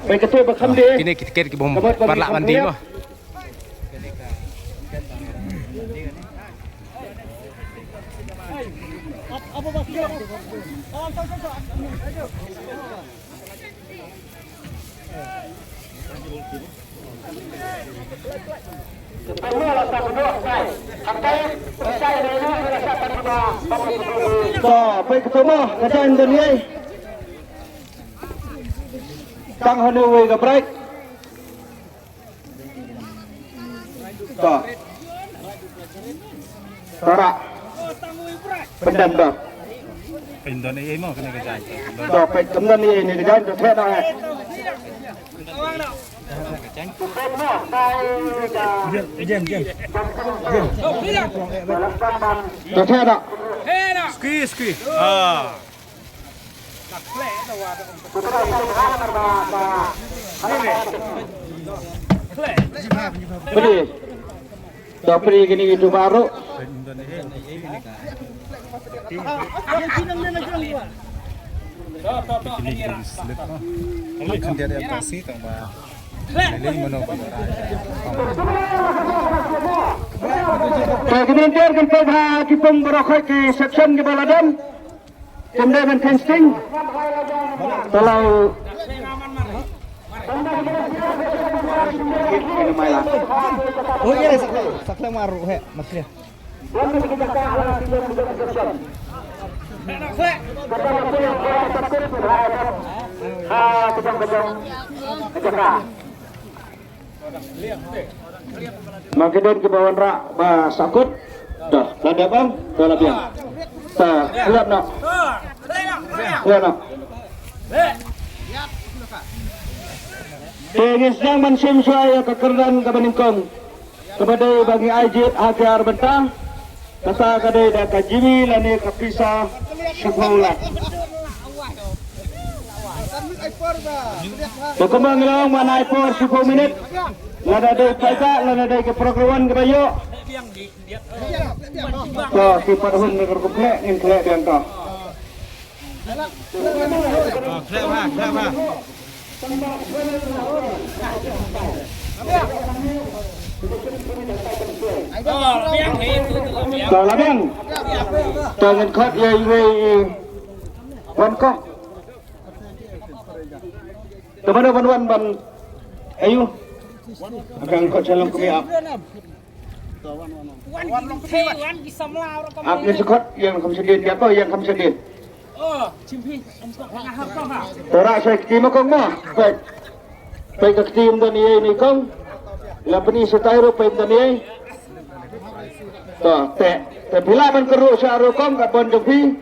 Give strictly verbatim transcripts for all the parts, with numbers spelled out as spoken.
Peit katto ba kham dei. Kine ki tiket ki bym pat lah ban die mo. To, peit katto mo, ka jaiñ don ïa. Tang hangne uwei ka break. To. To, rah. Pyndem to. Pyndem ïa mo kane ka jaiñ. To, pyndem ïa kane ka jaiñ, to theh noh eh. Jem, jem, jem. To theh noh. Squeeze, squeeze. Ah. Pdi. To pdi kine ki tu baru. Kine ki slip, ah. Kine ki slip, ah. Te ki volunteer kin peit ha ki pung baroh khoit ki section kiba la don. Kim dei ban kheiñ sting. Te la Ma ki don kiba wanrah ba sahkut. Dah, la dep bang, dah la biang. Ta, lap nak. Lap nak. Te ngi sdang ban shim shuwa ïa ka kyrdan kaba nyngkong. Kaba dei ba ngi ai jied ha ki ar bynta. Kata ka dei da ka jingmih lane ka pisa shiphew lak. Te kumba ngi la ong, ban ai por shiphew minit. Lada dei paidbah, lada dei ki program kiba ïoh. To, ki pat hun ne ka rukom khleh, ngin khleh biang to. To la biang. To ngin khot ïa iwei i wan ko. To mano ban wan ban ayu. Ngin khot sha long kmie ap. Ap ïa sha khot ïa kham shadien, ïa ko ïa kham shadien. To rah sha kti ma kong mo. Peit. Peit ka kti ym don ei ei ne kong. La pyni shatai ruh peit ym don ei ei. To te, te phi lah ban kyrhuh sha ruh kong, ka bor jong phi.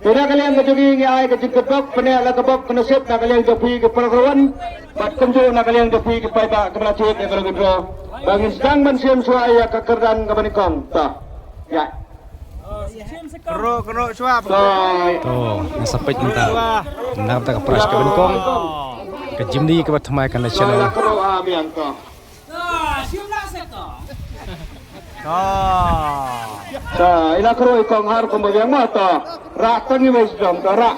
Te na ka liang ka jong ngi ngi ai ka jingkyrpad, pyneh la ka bok ka nasib na ka liang jong phi ki para ka wan. Bad kumjuh na ka liang jong phi ki paidbah kiba la thied ïa ka lucky draw. Ba ngin sdang ban shim shuwa ïa ka kyrdan kaba nyngkong. To. Ïa. Kyrhuh, kyrhuh shuwa. To. To, ngi sa peit mynta. Mynta ka prize kaba nyngkong. Ka jingmih kaba thymmai ka national. To. To, ïa la kyrhuh i kong ha rukom ba biang mo to. Rah tang iwei sdom to rah.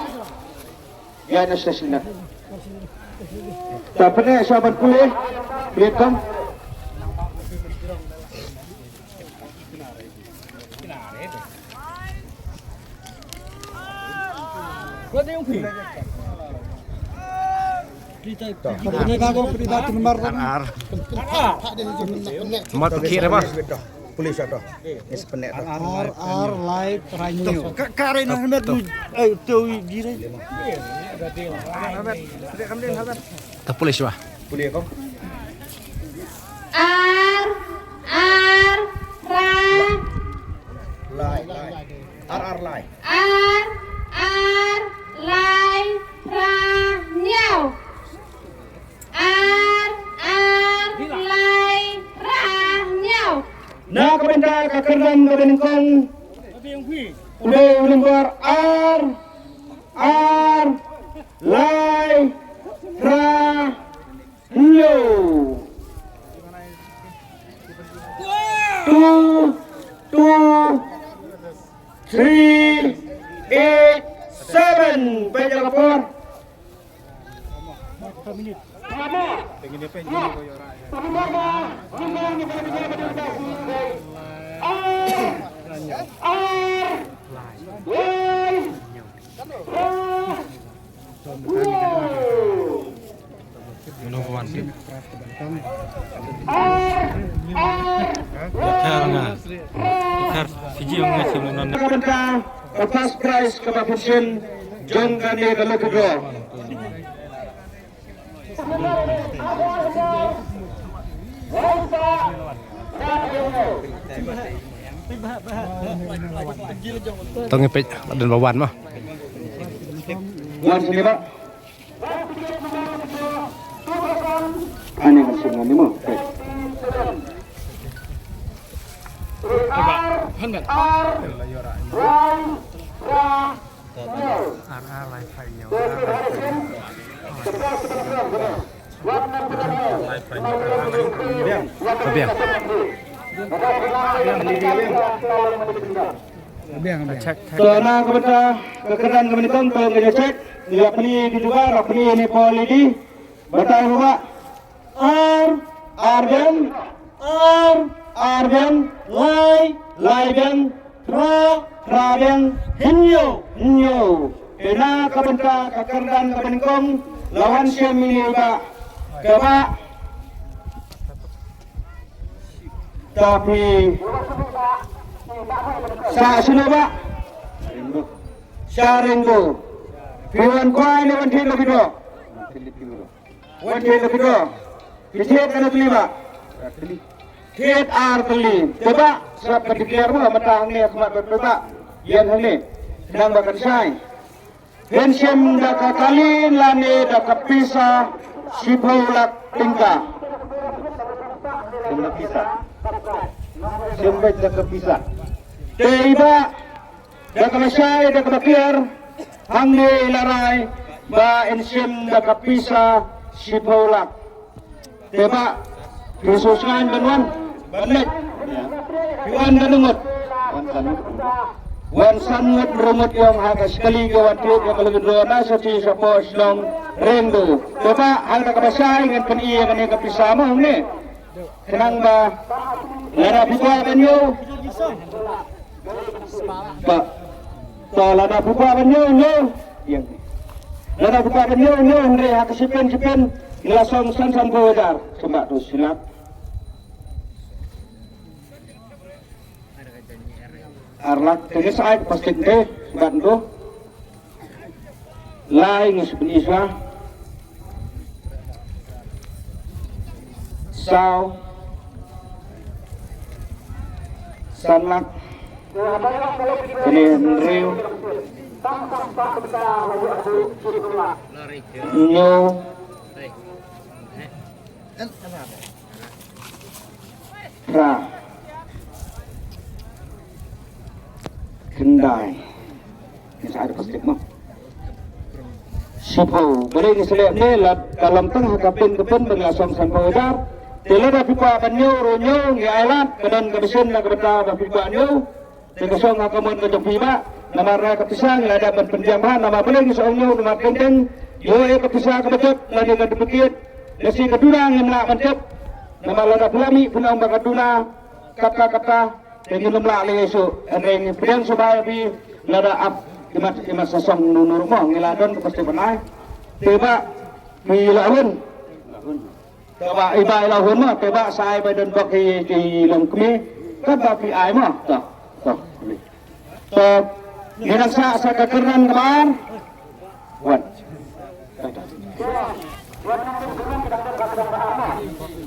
Ïa na station na. To pyneh sha ban pule. Pule kong. Ar, ar. Mat pakhih re ba. Police ato. Ar ar lai trai hynñiew. Ka, ka re na hynmen tu. Eh, tu di re. Ta police ba. Police ko. Ar ar ra. Lai, lai. Ar ar lai. Ar ar lai ra hynñiew. Ar ar lai ra hynñiew. Na ka bynta ka kyrdan kaba nyngkong. U dei u nombor ar ar lai ra hynñiew. Two two three eight seven. Peit ïa ka por. Number one. Yathar nga. Yathar Fiji nga sim non. Ka bynta ka first prize kaba pynshim jong kane ka lucky draw. Tang ipit dan bawan mah. Wan sini, Pak. Ani masih ngani mo. Biang. Biang, biang. Check, check. To na ka bynta ka kyrdan ka bynta to ka check. Ïa pynïa ki jugar, ïa pynïa ne pynïa lady. Batai ruh ba. Ar, ar biang, ar, ar biang, lai, lai biang, phra, phra biang, hynñiew, hynñiew. Te na ka bynta ka kyrdan ka banyngkong, la wan shem ïa ba. Kaba. Tapi sa sino ba? Sha Ringo. Phi wan kwai ne wan thied lucky draw? Wan thied lucky draw. Phi thied kano tylli ba? Thied ar tylli. Te ba sap ka declare mo mynta hangne khmat ba ba. Ïan hangne. Nang ba kan shai. Phin shim da ka kali lane da ka pisa shiphew lak tyngka. Shim da pisa. Shim beit da ka pisa. Te i ba da kaba shai da kaba clear hangne i la rai ba in shim da ka pisa shiphew lak. Te ba phi sngewsih ban wan ban leit. Phi wan da ngut. Wan san ngut rngut ïong ha ka skali ka wan tiup ïa ka lucky draw na sa ti sa pos long reng du. Te ba hang da kaba shai ngan pyn-i ïa kane ka pisa mo hangne. Khnang ba lada phi kwah ban ïoh. Ba to lada phi kwah ban ïoh ïoh. Ïa. Lada phi kwah ban ïoh ïoh hynrei ha ka shiphew shiphew ngi la song san san phew hajar. Sumba tu silap. Ar lak te ngi sa ai plastik te ban tu. Lai ngi shu pyni shuwa. Saw. San lak. Kane hynriew. Hynñiew. Phra. Khyndai. Ngi sa ai da plastik mo. Shiphew. Balei ngi sa leh ne la ka long tang ha ka pin ka pin ba ngi la song san phew hajar. Te lada phi kwah ban ñiew ruh ñiew ngi ai lad ka don ka machine na ka bynta ba phi kwah ñiew. Te ka shong ha ka mon ka jong phi bah. Namar na ka pisa ngi la dep ban pynjam bha namar balei ngi sa ong ñiew namar teng teng. Ïoh ïa ka pisa kaba jot lane ka duplicate. Lehse ka duna ngim lah ban tip. Namar lada phi la mih phin ong ba ka duna kata kata. Te ngin ym lah leh ïa shuh. Hynrei ngi pdiang sngewbha ïa phi lada ap imat imat sa song nunu ruh mo ngi la don ka plastik ban ai. Te bah phi la hun. Te bah i bah i la hun mo te bah sa ai ba don bok i i long kmie. Kaba phi ai mo. To. To. To. Ngi nang sa sa ka kyrdan kaba ar. Wan.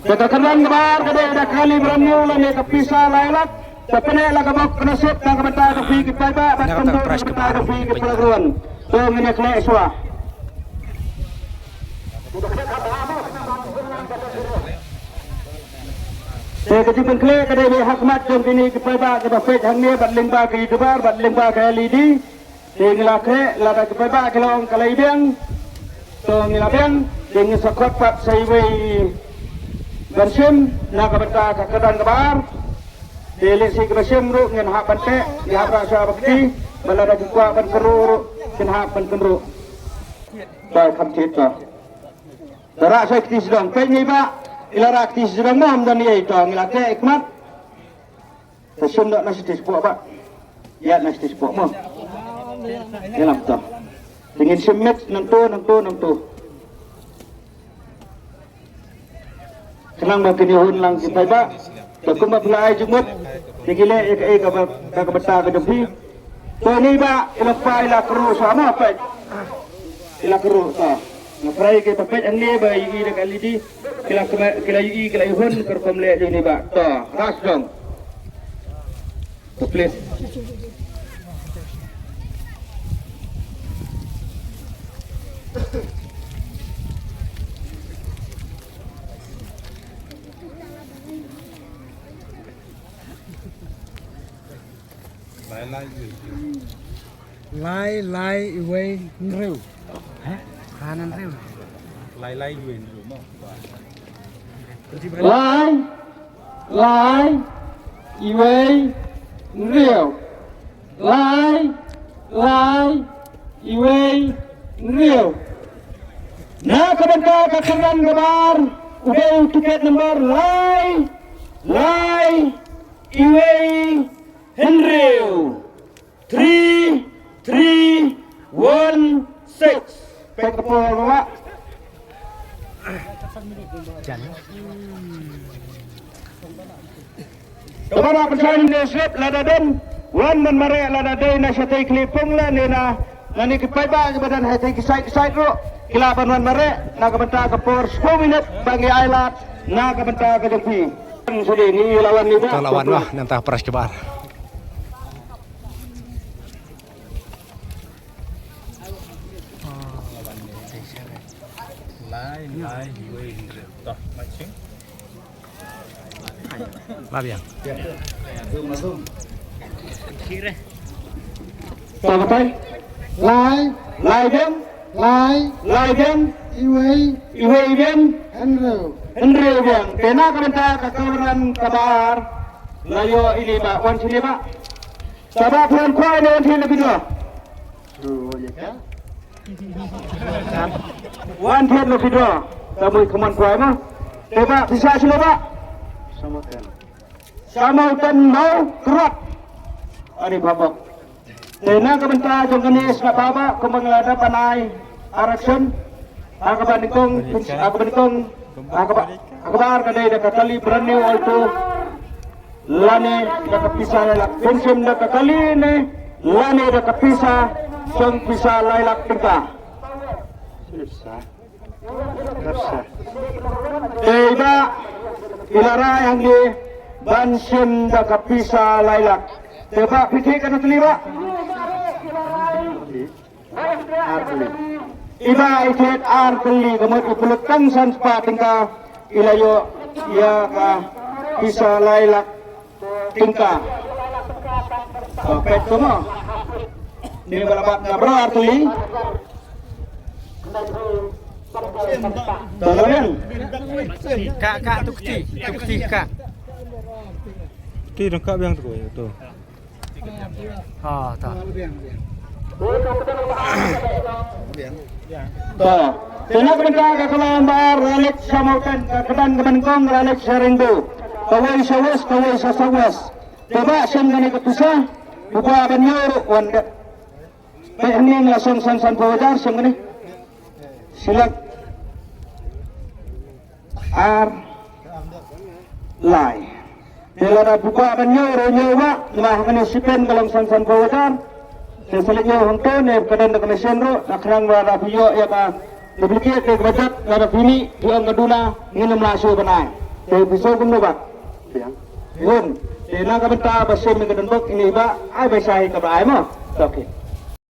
Te ka kyrdan kaba ar ka dei da ka kali ba hynñiew lane ka pisa lai lak. Te pyneh la ka bok ka nasib na ka bynta ka phi ki paidbah bad kumjuh na ka bynta ka phi ki para ruan. To ngin ïa khleh shuwa. Te ka jingpynkhleh ka dei ha khmat jong kine ki paidbah kiba peit hangne bad lyngba ka YouTuber bad lyngba ka L E D. Te ngi la khreh lada ki paidbah ki la ong ka la ïa biang. To ngi la biang te ngi sa khot pat sa iwei ban shim na ka bynta ka kyrdan kaba ar. Te lehse kiba shim ruh ngin hap ban teh ngi hap rah sha ba kti. Ba lada ki kwah ban kynruh ruh kin hap ban kynruh. Ba kham thied to. Te rah sha kti sdang. Peit ngi ba i la rah kti sdang mo, ym don ei to, ngi la teh i khmat. Te shim noh na sha kti shapoh ba. Ïa na sha kti shapoh mo. Ïa lam to. Te ngin shim mix nangto, nangto, nangto. Khnang ba kin ïa hun lang ki paidbah. Te kumba phi la ai jingmut, te ki leh ïa kaei kaba, ka, ka bynta ka jong phi. To ngi ba i la pa i la kru sa ma peit. I la kru sa. Nga prai ki ba peit hangne ba i da ka L E D. Ki la kma, ki la i, ki la i hun kyrpang leh jong ngi ba. To, ras jong. To please. Lai lai iwei hynriew. Heh? Hynriew. Lai lai iwei hynriew mo. Lai lai iwei hynriew. Lai lai iwei hynriew. Na ka bynta ka kyrdan kaba ar, u dei u tiket number lai lai iwei hynriew. Three three one six. Peit ka por ba. Te ba la pynshai ne slip lada don wan ban mareh lada dei na shatei khlieh pung lane na, na ne ki paidbah kiba don hatei ki side ki side ruh ki lah ban wan mareh na ka bynta ka por shiphew minit ba ngi ai lad na ka bynta ka jong phi. Shuh ngi la wan ni ba. To la wan ba nangta press kaba ar. Lai lai iwei hynriew. To, matching. Ba biang. To batai. Lai lai biang. Lai lai biang. Iwei. Iwei biang. Hynriew. Hynriew biang. Te na ka bynta ka kyrdan kaba ar. La ïoh ine ba, wan shane ba. Te ba phi wan khwai ne wan thied na phi doh. Wan thied na phi doh. Te mut kham wan khwai mo. Te ba phi sah shano ba? Sha Mawten. Sha Mawten Mawkyrwat. Ani phabok. Te na ka bynta jong kane sngap ba kumba nga la dep ban ai direction. Ha kaba nyngkong, ha kaba nyngkong, ha kaba, ha kaba ar ka dei da ka kali brand new Alto. Lane da ka pisa lai lak, pynshim da ka kali ne lane da ka pisa, shong pisa lai lak tyngka. Te ba i la rai hangne ban shim da ka pisa lai lak. Te ba phi thied katno tylli ba? Ar tylli. I ba i thied ar tylli ka mut i pynlut tang san spah tyngka i la ïoh ïa ka pisa lai lak tyngka. To peit to mo. Ni ba la bat nga bro ar tylli. To la biang. Ka, ka, tu kti, tu kti ka. Ti dang ka biang tu ko, to. Ha, ta. To. Te na ka bynta ka kyrdan ba ar la leit sha Mawten, ka kyrdan kaba nyngkong la leit sha Rainbow. Kawei sha West, kawei sha South West. Te ba shim kane ka pisa, u ba ban ïoh ruh wan dep. Peit hangne nga la shong san sanphew hajar shim kane. Shi lak ar lai. Te lada phi kwah ban ñiew ruh ñiew ba, namar ha kane shi pen ka long san sanphew hajar. Te sa leit ñiew hangto ne ka don da ka machine ruh, na khnang ba lada phi ïoh ïa ka duplicate te ka ba jot, lada phi mih phi ong ka duna ngin ym lah shuh ban ai. Te phi sngew kumno ba? Te na ka bynta ba shim ïa ka donbok ine ba ai ba shai ka ba ai mo. Okay.